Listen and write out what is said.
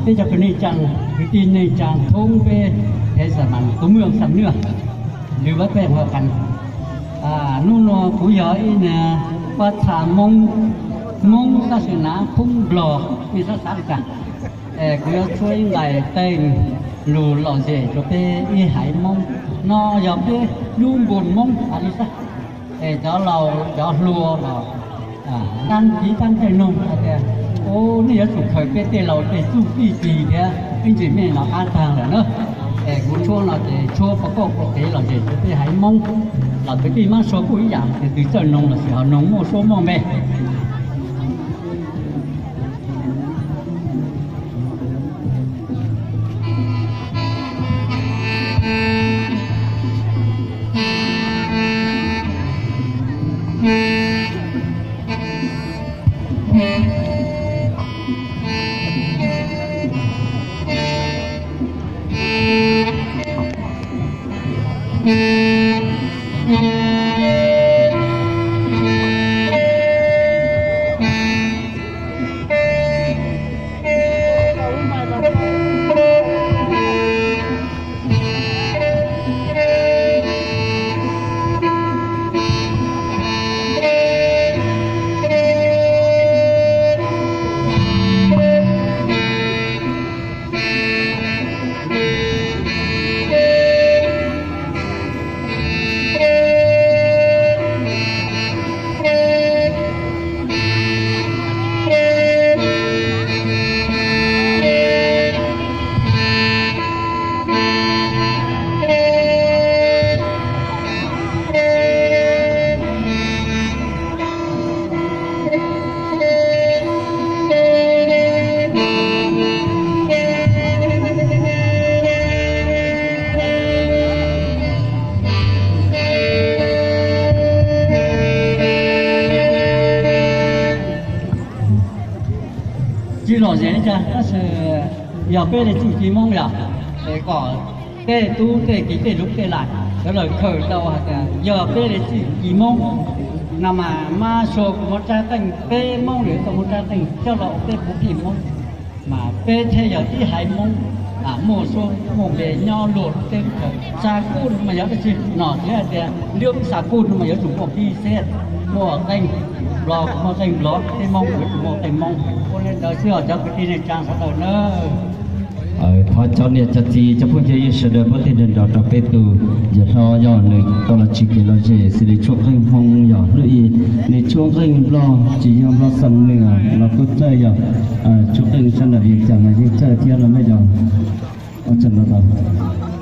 Peb cov kwv neej tsaa, kwv tij neej tsaa thoob peb, es xam mas tus muaj xam nwj, lwm peb pej ua qas. Hnub no kuv yog ib niag pab txha Moob, Moob tab sis nav thoob Nplog, mej xav xav li cas. Kuv yuav tshuab ib nqai teej lug lom zem rua peb ib haiv Moob. No yog peb lub npoos Moob hais li xwb. Es cov laus cov hluas los dab tsi dab ntxawg noog hais tias, nej yuav tsum khaws peb tej laus tej txuj txij tig thiab ib ntsis mej no qab taag lawm na. Es kuv tshuab no ces tshuab pov kauj pov kev lom zem rua peb haiv Moob. Los kwv tij Mab Suav kuj ib yam, tus twg txawj noog los sis ho noog muaj suab muaj npe. Tsis lom zem li cas tab sis yog peb le txuj ci Moob yog, es kom tej tub tej kiv tej luv tej lam sawv daws khaws tau hais tias yog peb le txuj ci Moob no mas Mab Suav kuj muaj tsab qeej, peb Moob yuav tau muaj tsab qeej coj los ua peb puav phij Moob, mas peb thiaj yog ib haiv Moob muaj suab muaj npe nyob luag lub teb lub chaw. Xa kuj no mas yog dab tsi no thiab hais tias lub xa kuj no mas yuav tsum muaj phij xeb, muaj qeej Nplog, muaj qeej Nplog, peb Moob yuav tsum muaj qeej Moob. Ua li ntawd xwb os cov kwv tij neej tsaa sawv daws na. Thov cov niam cov txiv cov phooj cov ywg sawv daws pab tig nrog rau peb tus yawm hlob, yog nws tau los tsim kev lom zem xws li tshuab qeej Hmoob yog hnub i, nws tshuab qeej Nplog tsis yog Nplog xam nwj los kuj txawj, yog tshuab qeej sab nraud vim cas mas yeej txawj thiab no na yog. Ua tsaug ntau ntau.